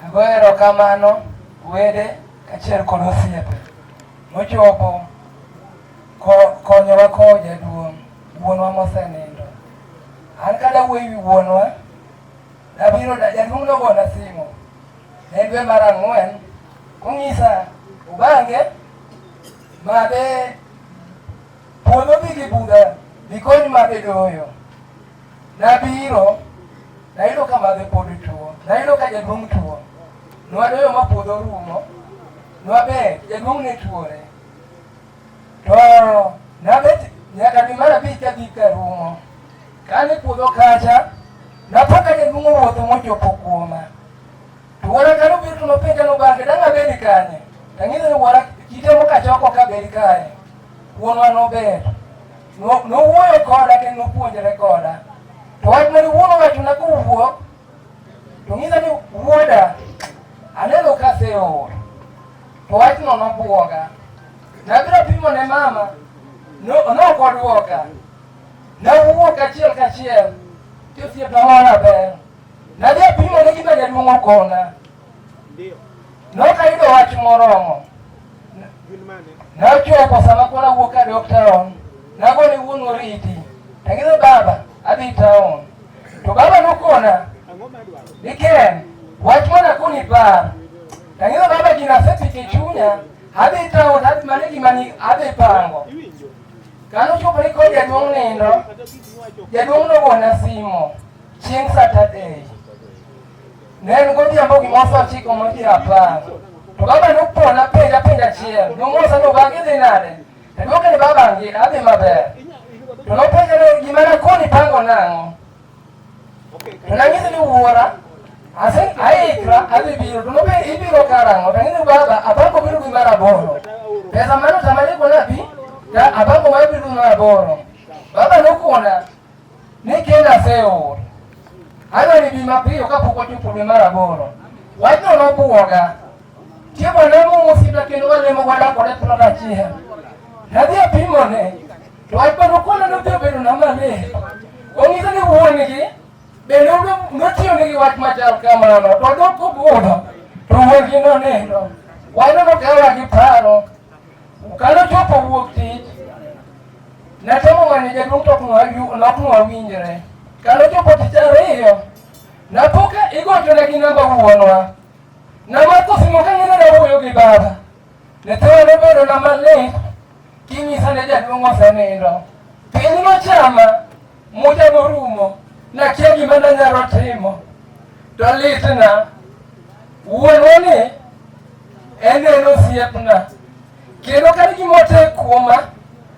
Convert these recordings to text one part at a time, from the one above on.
Agoyo erokamano wede kaachiel kod osiepe mochopo konyowa kowo jaduong' wuonwa mosenindo. An kada wuoyo ewi wuonwa, nabiro jaduong' nogona simu ne dwe mar ang'wen kong'isa ubange madhe puodho dhi gi budha bikony madhe doyo. Nabiro nayudo ka madhe pod tuo, nayudo ka jaduong' tuo. Nwadoyo ma puodho orumo, nwabet, jaduong' ne tuore. To nabet nyaka dwe mar abich kadhi ka rumo. Kane puodho kacha, napo ka jaduong' owuotho mochopo kuoma. To wuora kane obiro to nopenja nobange, dang' abed kanye? Tang'ise ni wuora kite moko achoko ka bed kae. Wuonwa nobet. Nowuoyo koda kendo nopuonjre koda. To wach mane wuon owachona kowuok, to ng'isa ni wuoda, aneno ka aseol. To wachno nobwoga. Nabiro pimo ne mama, nok odwoka. Nawuok achiel kachiel, ti osiepna moro aber. Nadhi apimo ne gima jaduong' okona. Nok ayudo wach moromo. Nochopo sama koro awuok kadok town, nagone wuon oriti. Tang'iso baba, adhi town. To baba nokona, ni Ken, wach mana koni par. Tang'iso baba gino asepiko e chunya, adhi town, adhi mane gima ni adhi pango. Kanochopo ni koro jaduong' nindo, jaduong' nogona simo chieng' Saturday. Ne en godhiambo gimoro saa ochiko modhi apar. To baba nopona penja penja achiel. Nomosa ni obagi idhi nade? Aduoke ni baba angi adhi maber. To nopenja ni gima nakoni pango nang'o? To nanyise ni wuora ase aikra adhi biro. To nopenja ibiro karang'o? To anyise ni baba apango biro dwe mar aboro. Pesa mano tama nikona bi, ta apango mar biro dwe mar aboro. Baba nokona ni kendo aseol. Adwa ni bi mapiyo kapok ochopo dwe mar aboro. Wachno nobuoga. Tie bwana Mungu osiepna kendo walemo wadak kode plot achiel. Nadhi apimone. To wach mane okona nodhi obedo na malit. Onyisa ni wuon-gi bende notiyo negi wach machal kamano. To dok kobudho to wuon-gi nonindo. Wachno nokawa gi paro. Kanochopo wuok tich, natemo manyo jaduong' to ok nwawinjre. Kanochopo tich ariyo, napo ka igochona gi namba wuonwa. Namako simu kang'e ni nawuoyo gi baba. Nyithiwa nobedo na malit kinyisa ni jaduong' osenindo. Piny nochama, mucha norumo, nakia gima nanyalo timo. To litna, wuonwa ni en en osiepna. Kendo kane gima otek kuoma,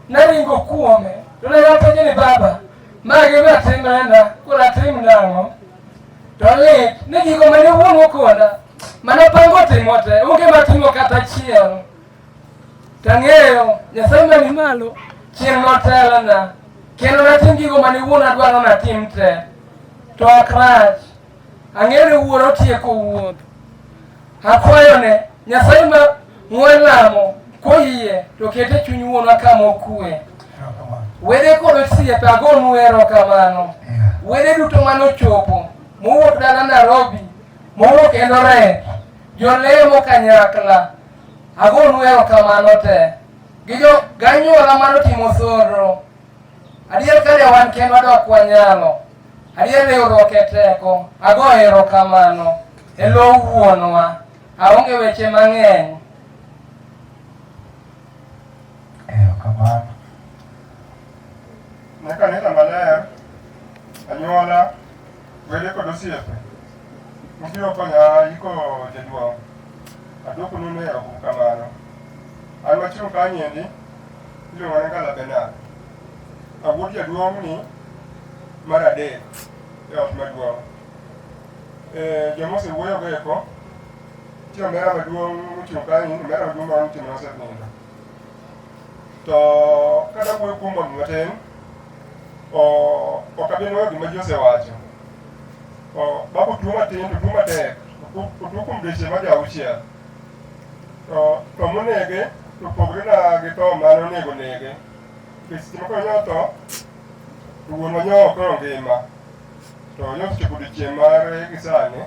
naringo kuome. To ne apenje ni baba, ma gima timrena, koro atim nang'o? To lit ni gigo mane wuon okona, mana pango timo te, onge matimo kata achiel. Tang'eyo Nyasaye mani malo chieng' notelona, kendo natim gigo mane wuon dwaro natim te. To ok rach, ang'eyo ni wuon otieko wuoth. Akwayone Nyasaye ma mwalamo koyie to kete chuny wuonwa kama okwe. Wede kod osiepe agonu erokamano. Wede duto manochopo mowuok dala Nairobi, mowuok Eldoret, jolemo kanyakla, agonu erokamano te. Gi jo ganyuola manotimo soro. Adier ka ne wan kendwa dok wanyalo. Adier riwruok e teko. Ago erokamano e lo wuonwa. Aonge weche mang'eny. Erokamano. Ne kanisa maler, anyuola, wede kod osiepe mobiro konya iko jaduong'. Aduokonu ne erokamano. An machung' kaniendi iluongo ni Ngala Bernard. Awuod jaduong' ni mar adek e ot maduong'. Eh, joma osewuoyo go eko, nitie omera maduong' mochung' kanyo, omera maduong' mar nitie mana osenindo. To kada wuoyo kuom mondo matin, ok abi nwoyo gima ji osewacho. Baba otuo matin to otuo matek, otuo kuom dweche madhi auchiel. To tho monege to opogore na gi tho mane onego nege. Nikech seche moko nyo tho, to wuonwa nyo ok ongima. To nyo osechopo odiochieng' mare gi sani.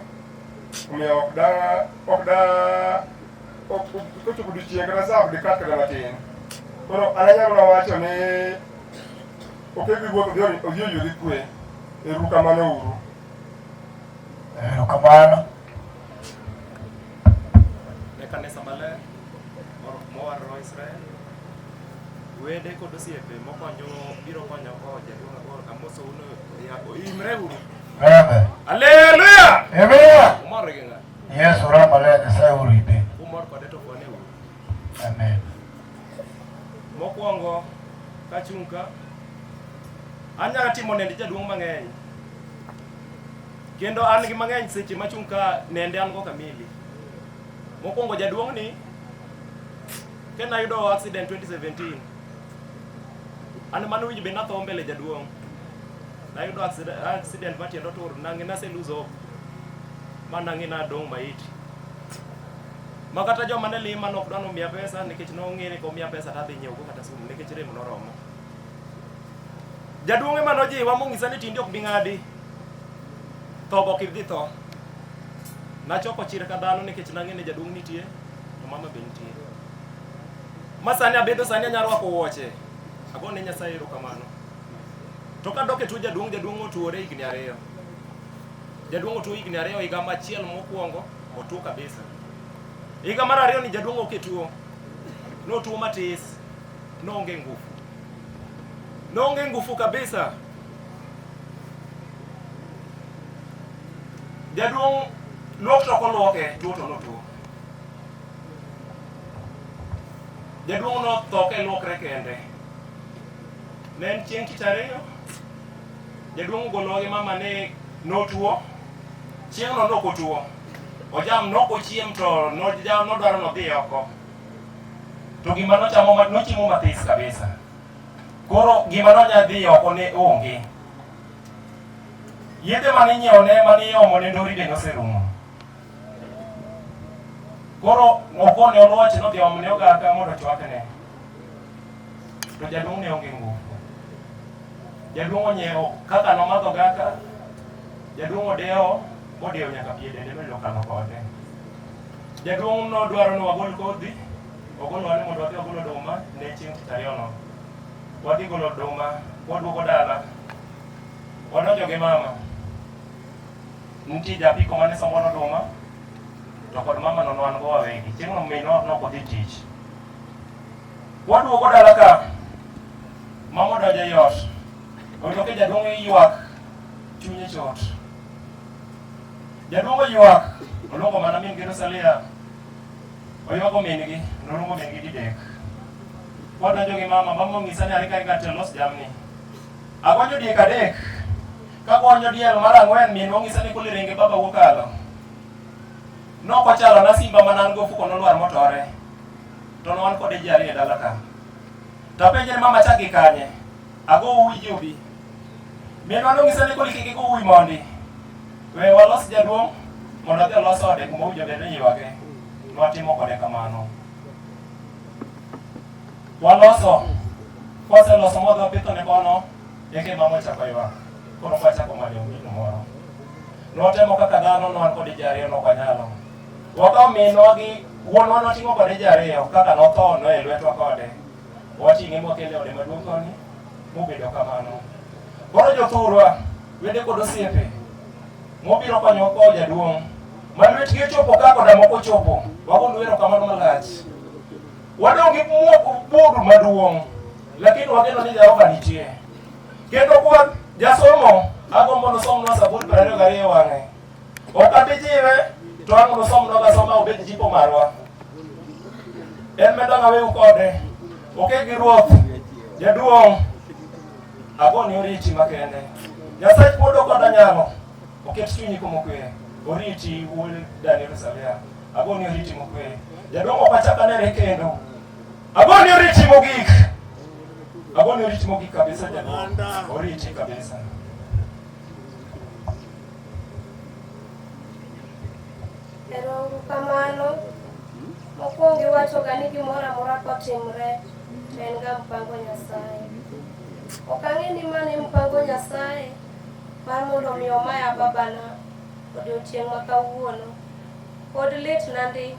Omiyo ok da ok da ok kochopo odiochieng' kata sa ok dikadh kata matin. Koro an anyalo mana wacho ni oke gi ruoth odhi odhi oyue gi kwe. Ero uru kamano uru. Erokamano. Ne kanisa maler mowar roho Israel, wede kod osiepe mokonyo biro konyo ko jaduong' Agol amosou no ya oimre uru. Amen. Haleluya! Amen. Umor gi ng'a? Yesu roho maler Nyasaye orite. Umor kode to kone uru. Amen. Mokwongo kachung' ka anyalo timo nend jaduong' mang'eny. Kendo an gi mang'eny seche machung' ka nende an go kamili. Mokwongo jaduong' ni kendo ayudo accident 2017. An mano winjo bed natho mbele jaduong'. Nayudo accident, accident ma tienda otur, nang'e nase lose hope. Ma nang'e nadong' maiti. Ma kata joma ne lima nok dwa nomiya pesa nikech nong'e ni komiya pesa tadhi nyiewo go kata sum nikech rem noromo. Jaduong' ema nojiwa mong'isa ni tinde ok bi ng'adi. Tho be ok idhi tho. Nachoko chir ka dhano nikech nang'e ni jaduong' nitie to mama be nitie. Ma sani abedo sani anyalo rwako wuoche. Agone Nyasaye erokamano. To kadok e tuo jaduong', jaduong' otuore higni ariyo. Jaduong' otuo higni ariyo, higa machiel mokwongo otuo kabisa. Higa mar ariyo ni jaduong' ok e tuo. Notuo matis, noonge ngufu. Noonge ngufu kabisa. Jaduong' luok to ok oluoke, tuo to notuo. Jaduong' notho ka luokre kende. Ne en chieng' tich ariyo, jaduong' ogolowa gi mama ni notuo. Chieng'no nok otuo. Ojam nok ochiem to nojam nodwaro nodhi oko. To gima nochamo nochiemo mathis kabisa. Koro gima nonya dhi oko ne onge. Yedhe mane inyiewo ne mane iomo ne ndori be noserumo. Koro okone oluoche nodhi omne ogaka mondo ochwakne. To jaduong' ne onge nguvu. Jaduong' onyiewo kaka nomadho ogaka, jaduong' odewo, modewo nyaka pi e dende noyudo okalo kode. Jaduong' nodwaro ni wagol kodhi, ogolwa ni mondo wadhi wagol oduma ne chieng' tich ariyono. Wadhi golo oduma, waduogo dala. Wadonjo gi mama. Nitie japiko mane sombo oduma, to kod mama no nwan go wawegi. Chieng'no minwa nok odhi tich. Waduogo dala ka, mama odonjo ei ot. Oyudo ka jaduong' ywak, chunye chot. Jaduong' oywak, oluongo mana min gi Rosalia. Oywago min gi, noluongo min gi didek. Wadonjo gi mama, mama onyisa ni aringa ringa to los jamni. Agonyo diek adek. Kagonyo diel mar ang'wen, minwa onyisa ni kule ringe baba wuok kalo. Nokochalo na simba mana an go ofuko nolwar motore. To ne wan kode ji ariyo e dala ka. To apenje ni mama chak gi kanye? Ago uwi ji obi. Minwa nonyisa ni koli kik igo uwi mondi. We walos jaduong' mondo odhi olos ode kuma owinjo bed ni ywage. Nwatimo kode kamano. Waloso. Kwaseloso mwadhi wapitho ne kono, eke mama ochako ywak. Koro kwachako manyo gino moro. Nwatemo kaka dhano ne wan kode ji ariyo nok wanyalo. Wakawo minwa gi wuonwa noting'o kode ji ariyo kaka notho no e lwetwa kode. Wating'e mwakele e ode maduong' koni mobedo kamano. Koro jothurwa, wede kod osiepe mobiro konyowa kowo jaduong' ma lwetgi ochopo ka koda moko ochopo, wagonu erokamano malach. Wadong' gi bur maduong' lakini wageno ni Jehova nitie. Kendo kwa jasomo agombo nosomnwa Zaburi 22 wang'e. Ok abi jiwe to ang' nosomnwa gasoma obed jipo marwa. En medang' aweu kode. Oke gi ruoth, jaduong' agoni oriti makende. Nyasach puodho koda nyalo, oket chunyi kumokwe. Oriti wuod Daniel Rosalia. Agoni oriti mokwe. Jaduong' ok achak anere kendo. Agoni oriti mogik. Agoni oriti mogik kabisa jaduong'. Oriti kabisa. Erouru kamano. Mokwongo iwachoga ni gimoro amora kotimre to en ga mpango Nyasaye. Ok ang'e ni mano e mpango Nyasaye mar mondo mi omaya babana odiochieng' ma kawuono. Pod litna ndi,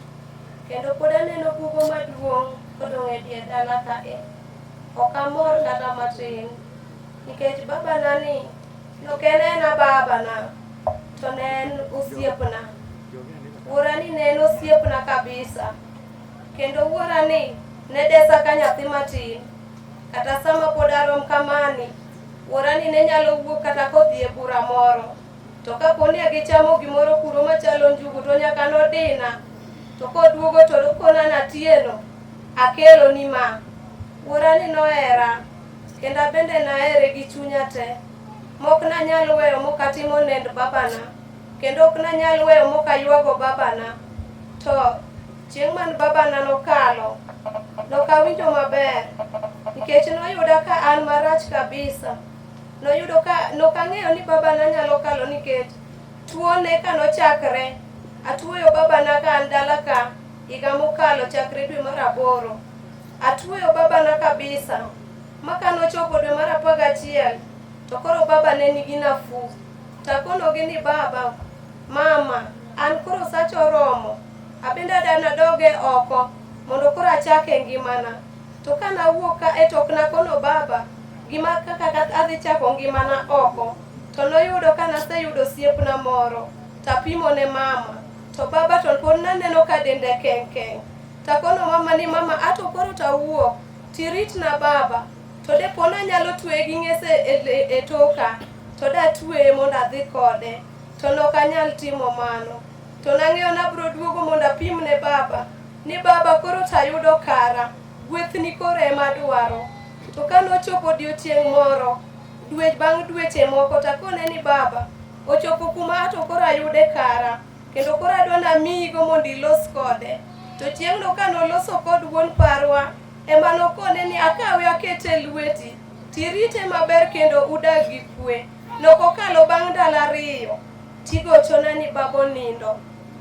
kendo pod aneno bugo maduong' kodong' e dier dala kae. Ok amor kata matin, nikech babana ni nok en ena babana, to ne en osiepna. Wuora ni ne en osiepna kabisa, kendo wuora ni ne desa ka nyathi matin. Kata sama pod arom kamani, wuora ni ne nyalo wuok kata kodhi e bura moro. To kapo ni gichamo gimoro kuro machalo njugu to nyaka nodina. To koduogo to okona natieno, akelo ni ma. Wuora ni nohera, kendo abende nahere gi chunya te. Mok nanyal weyo mok atimo nend babana, kendo ok nanyal weyo mok aywago babana. To chieng' man babana nokalo, nok awinjo maber, nikech noyuda ka an marach kabisa. Noyudo ka nok ang'eyo ni babana nyalo kalo nikech tuone ka nochakre. Atuoyo babana ka an dala ka higa mokalo chakre dwe mar aboro. Atuoyo babana kabisa ma ka nochopo dwe mar 11 to koro baba ne nigi nafuu. Takonogi ni baba, mama, an koro sacha oromo. Abende ada nadoge oko mondo koro achake ngimana. To ka nawuok ka e to ok nakono baba gima kaka adhi chako ngimana oko. To noyudo ka naseyudo osiepna moro, tapimo ne mama. To baba to pod naneno ka dende keng keng. Takono mama ni mama ato koro tawuok, tiritna baba. To depo nanyalo tweye gi ngese e, e, e toka, to datweye mondo adhi kode. To nok anyal timo mano. To nang'eyo nabro duogo mondo apim ne baba ni baba koro tayudo kara, gwethni koro ema adwaro. To ka nochopo odiochieng' moro, dwe bang' dweche moko takone ni baba, ochopo kuma ato koro ayude kara, kendo koro adwa namiyigo mondo ilos kode. To chieng'no ka noloso kod wuon parwa, ema nokone ni akawe akete e lweti, tirite maber kendo udag gi kwe. Nokokalo bang' ndalo ariyo, tigochona ni baba onindo.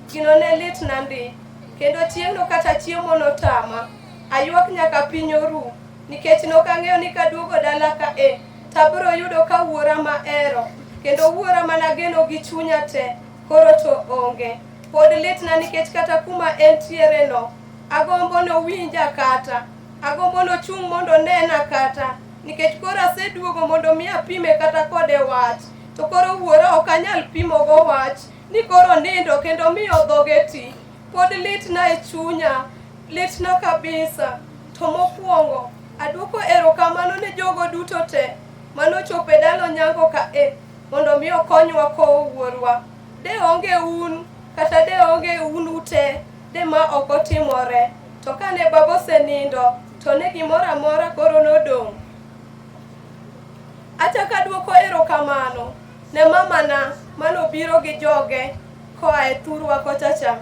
Gino ne litna ndi, kendo chieng'no kata chiemo notama. Aywak nyaka piny oru, nikech nok ang'eyo ni kaduogo dala ka e, tabro yudo ka wuora mahero, kendo wuora manageno gi chunya te, koro to onge. Pod litna nikech kata kuma entiere no, agombo nowinja kata, agombo nochung' mondo onena kata, nikech koro aseduogo mondo mi apime kata kode wach. To koro wuora ok anyal pimogo wach, ni koro nindo kendo miyo dhoge ti. Pod litna e chunya, litna kabisa. To mokwongo, aduoko erokamano ne jogo duto te manochopo e dala Onyango ka e mondo mi okonywa kowo wuorwa. De onge un, kata de onge un ute, de ma ok otimore. To kane baba osenindo, to ne gimoro amora koro nodong'. Achako aduoko erokamano ne mamana manobiro gi joge koa e thurwa kocha cha.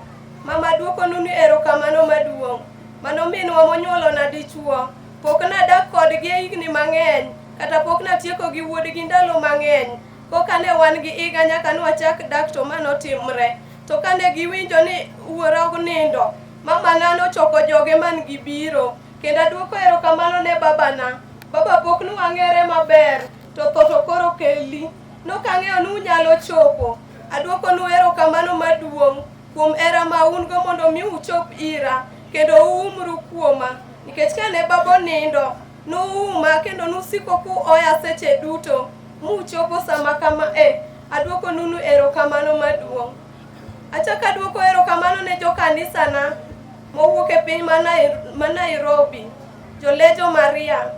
Mama duokonu ni erokamano maduong'. Mano minwa monyuolona dichuo. Pok nadak kodgi e higni mang'eny, kata pok natieko gi wuodgi ndalo mang'eny. Koka ne wan gi higa nyaka nwachak dak to ma notimre. To kane giwinjo ni wuora onindo, mamana nochoko joge man gibiro. Kendo aduoko erokamano ne babana. Baba pok nwang'ere maber, to tho to koro keli. Nokang'eyo ni unyalo chopo. Aduokonu erokamano maduong' kuom hera ma un-go mondo mi uchop ira kendo uumru kuoma. Nikech kane baba onindo, nuuma kendo nusiko kuoya seche duto muchopo sama kama e. Aduokonunu erokamano maduong'. Achako aduoko erokamano ne jokanisana mowuok e piny ma Nairobi, Jolejo Maria.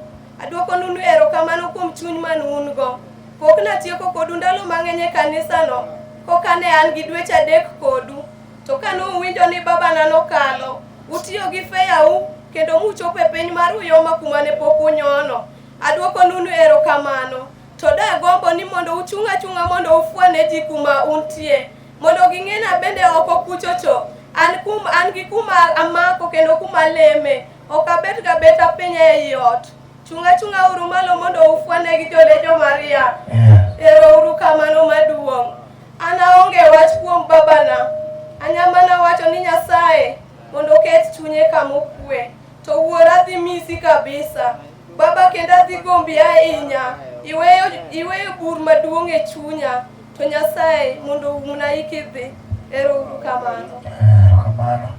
Aduokonunu erokamano kuom chuny man un go. Pok natieko kodu ndalo mang'eny e kanisano, koka ne an gi dweche adek kodu. To kane uwinjo ni babana nokalo, utiyo gi feyau kendo muchopo e piny mar Uyoma kuma ne pok unyono. Aduokonunu erokamano. To dagombo ni mondo uchung' achung'a mondo ufwane ji kuma untie, mondo ging'ena bende oko kuchocho. An kum an gi kuma amako kendo kuma aleme. Ok abet ga beta piny ei ot. Chung' achung'a uru malo mondo ufwane gi jolejo Maria. Ero uru kamano maduong'. An aonge wach kuom babana. Anya mana wacho ni Nyasaye mondo oket chunye kama okwe. To wuora dhi misi kabisa. Baba kendo adhi gombi ahinya. Iweyo, iweyo bur maduong' e chunya. To Nyasaye mondo oumna ikidhi. Ero uru kamano. Erokamano.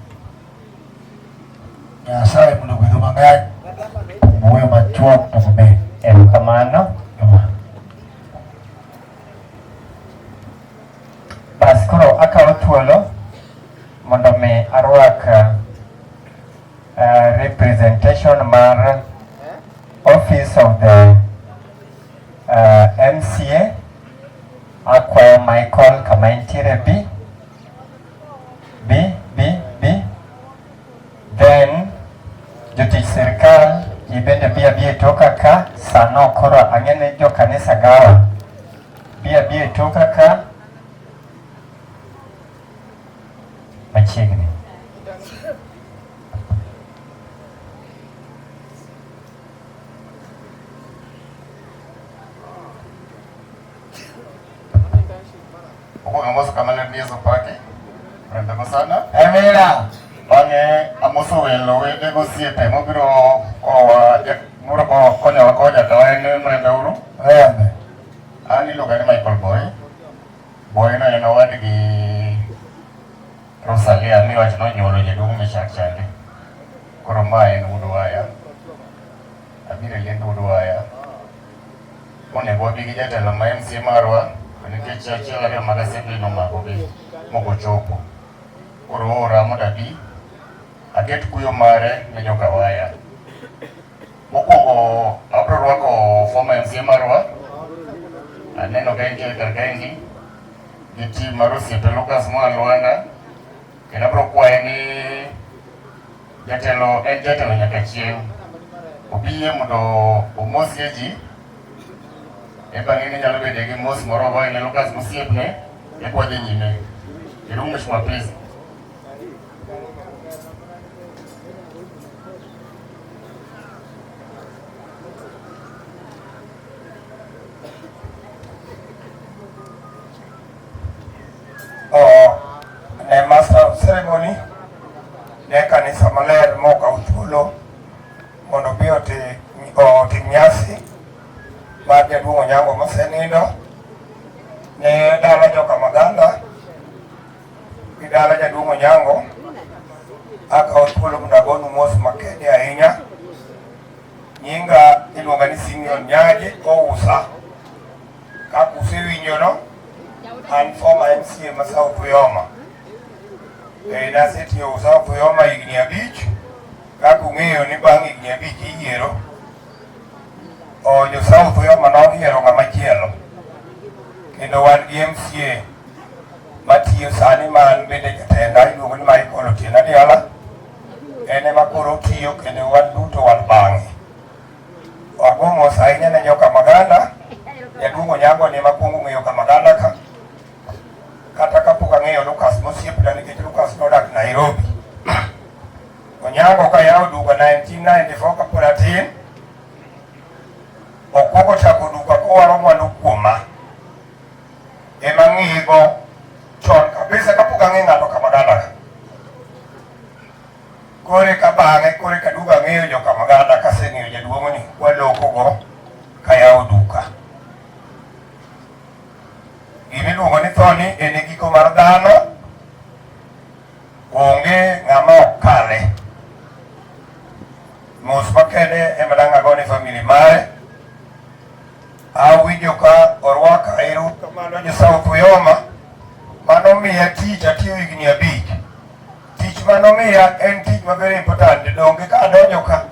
Nyasaye mondo ogwedhu mang'eny kuom wuoyo machuok to mamit. Erokamano. Bas koro akawo thuolo mondo mi arwak representation mar Office of the MCA. Akwayo Michael kama entiere bi B B B then jotich sirkal ibende bi abi e toka ka sano koro ang'e ni jo kanisa gawa bi abi e toka ka machiegni. Mokwongo amoso kama ler ni Yesu paki. Rembe sana. Amina. Bang'e amoso welo wede gosiepe mobiro kowa moro konyowa konya to en mrembe uru. Rembe. An iluonga ni Michael Boy. Boy no en owadgi Rosalia miwacho nonyuolo jaduong' Meshak chande. Koro ma en wuod waya. Abiro e liend wuod waya. Onego wabi gi jatelo ma MCA marwa to nikech achiel ariyo mag assembly nomakogi mok ochopo. Koro oora mondo abi aket kuyo mare ne joka waya. Mokwongo abiro rwako former MCA marwa. Aneno ka entie kar kaendi gi team mar osiepe Lucas moa Luanda. Kendo abiro kwaye ni jatelo en jatelo nyaka chieng'. Obiye mondo omosie ji. E bang'e ni nyalo bedo gi mos moro ogoye ne Lucas mosiepne eka wadhi nyime. Kendo mheshimiwa please. Ne master of ceremony ne kanisa maler mokawo thuolo mondo obi otim nyasi mar jaduong' Onyango mosenindo ne dala joka Maganda gi dala jaduong' Onyango. Akawo thuolo mondo agonu mos makende ahinya. Nyinga iluonga ni Simeon Nyaje Ousa. Kaka usewinjono, an former MCA ma South Uyoma. Nasetiyo South Uyoma higni 5. Kaka ung'eyo ni bang' higni 5 iyiero. Jo South Uyoma noyiero ng'ama chielo. Kendo wan gi MCA matiyo sani man bende jatenda iluongo ni Michael Otieno Adiala. En ema koro otiyo kendo wan duto wan bang'e. Ago mos ahinya ne joka Maganda. Jaduong' Onyango ni ema kuongo ng'eyo ka Maganda ka. Kata kapok ang'eyo Lucas mosiepna nikech Lucas nodak Nairobi. Onyango kayawo duka 1994 kapod atin. Okuongo chako duka kowaro mwandu kuoma. Ema ng'igo chon kabisa kapok ang'e ng'ato ka Maganda ka. Kore ka bang'e kore ka duka ang'eyo joka Maganda kaseng'eyo jaduong' ni walokogo kayawo duka. Gimiluongo ni tho ni en e giko mar dhano. Onge ng'ama ok kale. Mos makende ema dang' agone family mare. Awinjo ka orwaka ero kamano jo South Uyoma. Mano miya tich atiyo higni 5. Tich manomiya en tich ma very important. Donge ka adonjo ka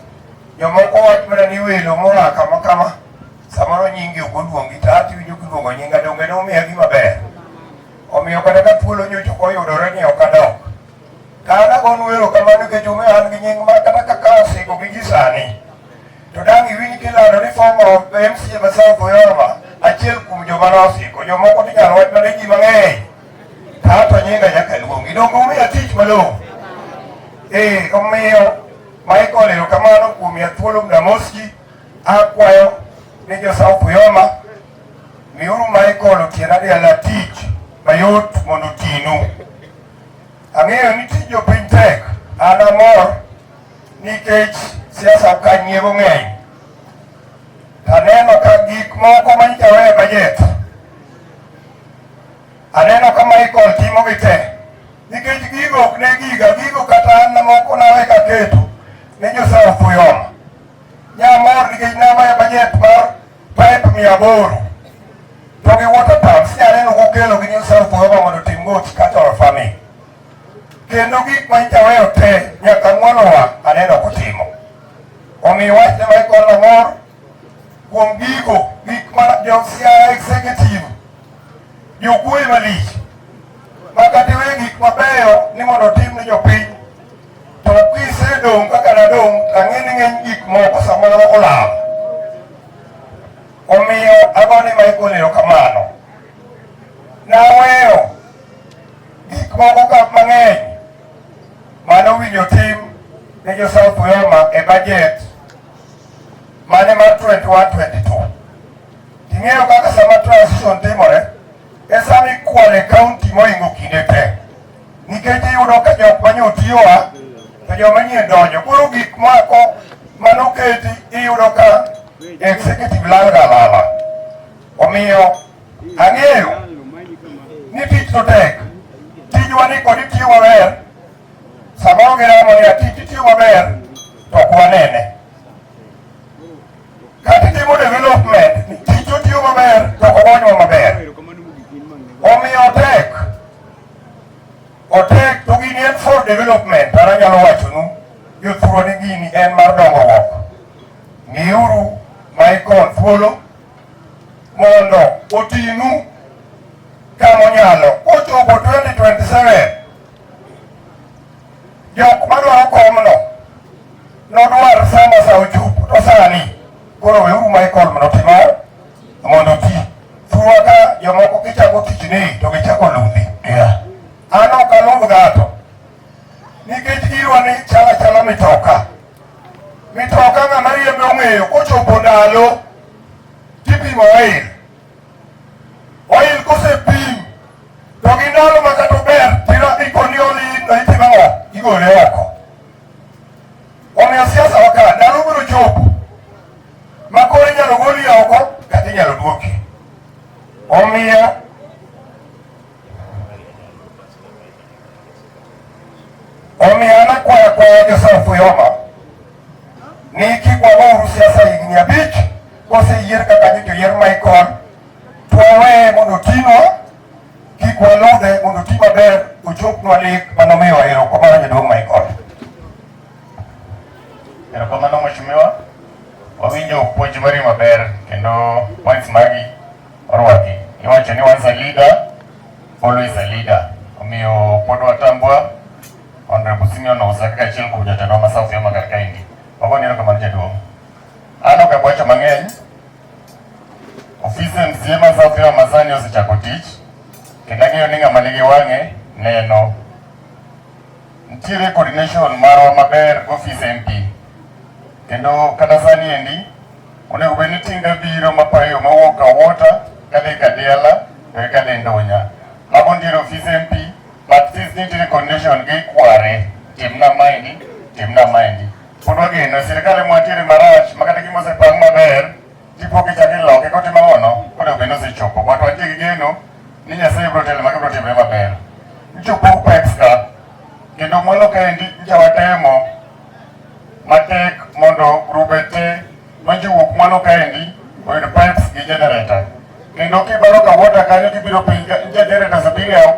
jomoko wach mana ni welo moa kama kama. Samoro nyingi ok oluongi to ati winjo kiluongo nyinga donge nomiya gima ber. Omiyo kata ka thuolo nyocha ok oyudore ni ok adok. Kata agonu erokamano nikech ung'eyo an gi nying ma kata kaka asiko gi ji sani. To dang' iwinj kilando ni former MCA ma South Uyoma achiel kuom joma nosiko. Jomoko to inyalo wach mana ji mang'eny. Kato nyinga nyaka luongi. Donge umiya tich malong'o? Omiyo Michael erokamano kuom miya thuolo mondo amos ji. Akwayo ni jo South Uyoma miuru Michael Otieno Adiala tich mayot mondo otinu. Ang'eyo ni tij jopiny tek. An amor nikech siasa ka nyiego ng'eny. Aneno ka gik moko manyicha weyo budget. Aneno ka Michael timo gi te. Nikech gigo ok ne giga, gigo kata an moko nawe kaketo ne jo South Uyoma. Nyamor nikech namaya budget mar pipe 800 to gi water pumps nyaneno kokelo gi New South Uyoma mondo otim go horticultural farming. Kendo gik ma nyocha weyo te nyaka ng'wonowa aneno kotimo. Omiyo wach ne Michael Lamor kuom gigo gik ma jo Siaya executive jokuoye malich ma kata iwe gik mabeyo ni mondo otim ne jopiny to kisedong' kaka nadong' to ang'e ni ng'eny gik moko samoro olal. Omiyo agone Michael erokamano. Naweyo gik moko ka mang'eny manowinjo tim ne jo South Uyoma e budget mane mar 21-22. Ing'eyo kaka sama transition timore, e sama ikwale county mohingo kinde te. Nikech iyudo ka jok manye otiyowa to joma nyien donjo. Koro gik moko manoketi iyudo ka executive lal ga lala. Omiyo ang'eyo ni tich to tek. Tijwa ni kod itiyo maber. Samoro giramo ni tich itiyo maber to ok wanene. Kata itimo development, tich otiyo maber to ok ogonywa maber. Omiyo otek. Otek to gini en for development. An anyalo wachonu jothurwa ni gini en mar dongruok. Miuru Michael thuolo mondo otinu kama onyalo. Kochopo 2027 jok madwaro komno nodwar sama sa ochopo to sani koro weuru Michael mondo otim mondo oti. Thurwa ka jomoko kichako tich ni to gichako ludhi. Yeah. An ok aludh ng'ato nikech girwa ni chala chala mitoka. Mitoka ng'ama riembe ong'eyo kochopo ndalo tipimo oil. Oil kosepim to gi ndalo ma kata ober tira ikoni oli to itimo ang'o? Igole oko. Omiyo siasa wa ka ndalo biro chopo ma koro inyalo goli oko kata inyalo duoki. Omiyo an akwayo akwaya jo South Uyoma ni kik wagouru siasa higni 5 koseyier kaka nyocha oyier Michael to waweye mondo otinwa kik waludhe mondo oti maber ochopnwa lek manomiyowa. Erokamano jaduong' Michael. Erokamano mheshimiwa. Wawinjo puonj mari maber kendo points magi orwaki. Iwacho ni once a leader, always a leader. Omiyo pod watambua Honorable Simeon Ousa kaka achiel kuom jotendwa ma South Uyoma kar kaendi. Wagoni erokamano jaduong'. An ok abwacho mang'eny. Ofis MCA ma South Uyoma sani osechako tich kendo ang'eyo ni ng'ama nigi wang'e neno. Nitiere coordination marwa maber gi ofis MP kendo kata sani endi onego bed ni tinga biro mapayo mawuok Kawota kadhi Kadiala to eka dhi Ndunya. Mago nitiere ofis MP but since nitiere coordination gi kware timna maendi timna maendi. Pod wageno sirikal mwantiere marach makata gima osepang maber tipo kichako iloke kotimo ang'ono onego bed ni osechopo but wantie gi geno ni Nyasaye biro telo magi biro timre maber. Nchopo pipes ka kendo mwalo kaendi ncha watemo matek mondo grube te manjowuok mwalo kaendi oyud pipes gi generator. Kendo kibaro Kawota kanyo kibiro piny ka nitie generators 75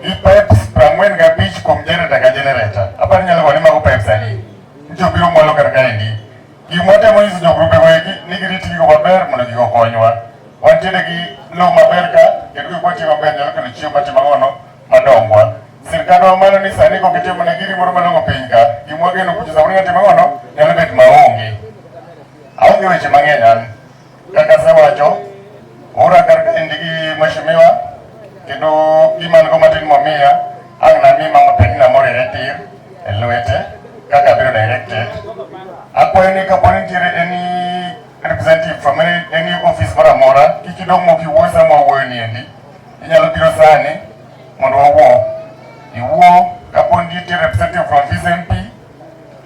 gi pipes 45 kuom generator ka generator. Aparo inyalo go ni mago pipes adi. Ncho biro mwalo kar kaendi. Gima watemo nyiso jogrube go eki ni girit gigo maber mondo gigo okonywa. Wantiere gi lowo maber ka kendo gik mwatiyo maber nyalo kelo chiemo matimo ang'ono madongwa. Sirkandwa malo ni sani kok itimo ne giri moro malong'o piny ka, gima wageno kucho samoro nyalo timo ang'ono nyalo bet maonge. Aonge weche mang'eny an. Kaka asewacho, ora kar kaendi gi mheshimiwa kendo gima an go matin momiya ang' nami mama Penina morere tir e lwete kaka abiro directed. Akwayo ni kapo ni nitiere any representative from any office moro amora, kik idong' mok iwuo sama wawuoyo ni endi. Inyalo biro sani mondo wawuo. Iwuo kapo ni nitie representative from office MP,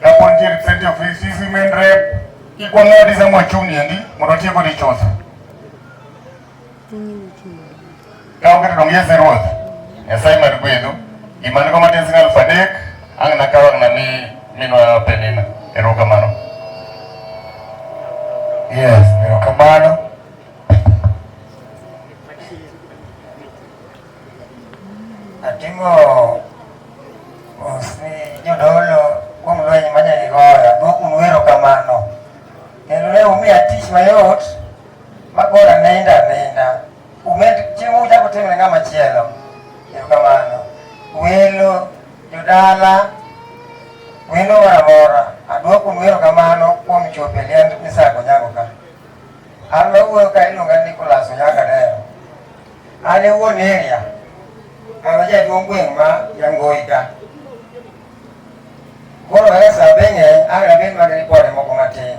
kapo nitie representative of office women rep, kik wang'adi sama wachung' ni endi mondo watiek kode chuth. Ka onge to dong' yes e ruoth. Nyasaye mar gwedhu. Gima an go matin siling 3000 ang' nakaw ang' nami minwa Penina. Erokamano. Yes, erokamano. Atimo mos ni jodolo kuom lweny mane gigoyo. Aduokonu erokamano. Kendo ne umiya tich mayot makoro anindo aninda. Umed chieng' uchako timo ne ng'ama chielo. Erokamano. Welo, jodala, welo moro amora, aduokonu erokamano kuom chopo e liend Isaac Onyango ka. An mawuoyo ka iluonga ni Nicholas Onyango Adero. An e wuon area, an jaduong' gweng' ma Nyangoi ka. Koro kaka sa be ng'eny, ang' nabed mag ripode moko matin.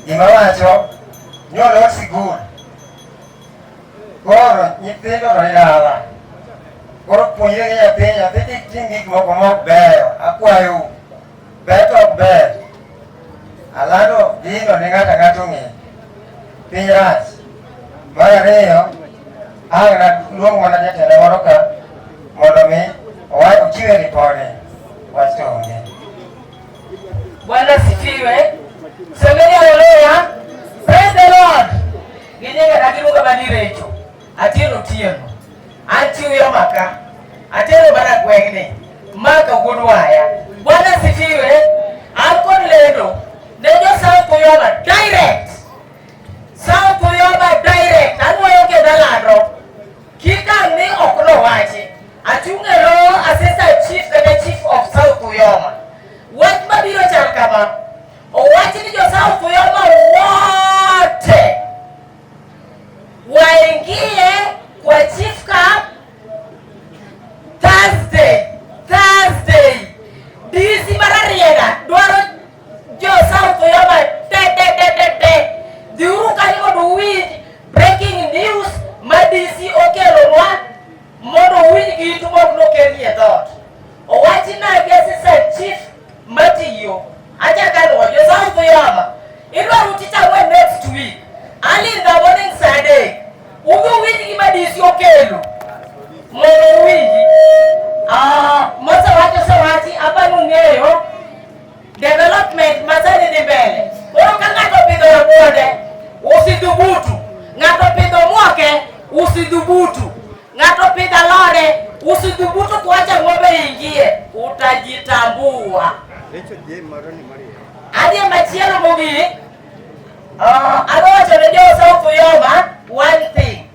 Gima wacho, nyolor sikul. Koro nyithindo to ni dala. Koro puonjre gi nyathi, nyathi kik tim gik moko mok beyo. Akwayou, ber to ok ber. Alando gino ne ng'ato ang'ata ong'e. Piny rach. Mar ariyo, ang' naluong mana jatelo moro ka mondo mi ochiwe ripode. Wach to onge. Bwana sifiwe. Semeni haleluya. Praise the Lord. Ginyinga nagiluonga mana ni Recho. Atieno Tieno. An chi Uyoma ka. Atero mana gweng'ni. Maka wuod waya. Bwana sifiwe. An kod lendo ne jo South Uyoma direct. South Uyoma direct. Anwoyo kendo alando. Kik ang' ni ok nowachi. Achung' e lo assistant chief kata chief of South Uyoma. Wach mabiro chal kama. Owach ni jo South Uyoma wote waingie kwa chief camp Thursday. Thursday. DC Mararieda dwaro jo South Uyoma te te te te te. Dhiuru kanyo mondo uwinj breaking news ma DC okelonwa mondo uwinj gi itu mok nokelie dhoot. Owachi nagi assistant chief matiyo. Achako anuo jo South Uyoma. Idwaro tich ang'wen next week. Early in the morning saa 3. Udhi uwinj gima DC okelo. Mondo uwinji. Ah, mosewachi osewachi, apa nung'eyo development masani ni mbele. Koro ka ng'ato opidho rabuonde, usidhubutu. Ng'ato opidho muoke, usidhubutu. Ng'ato opidho alode, usidhubutu kuacha ng'ombe ingie, utajitambua. Adhi e machielo mogik. Adwa wacho ne jo South Uyoma one thing.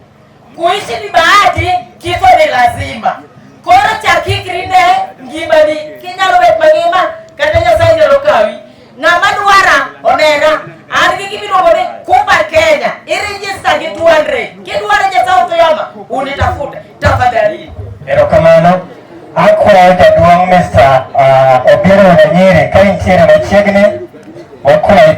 Kuishi ni bahati, kifo ni lazima. Koro chak ikri ne ngimani. Kinyalo bet mangima, kata Nyasaye nyalo kawi. Ng'ama dwara onena. An gi gimiluongo ni Kupa Kenya. I-register gi 200. Kidwaro ja South Uyoma, unitafute. Tafadhali. Erokamano. Akwayo jaduong' Mr. Obiero Nyiri ka intiere machiegni, wakwayi.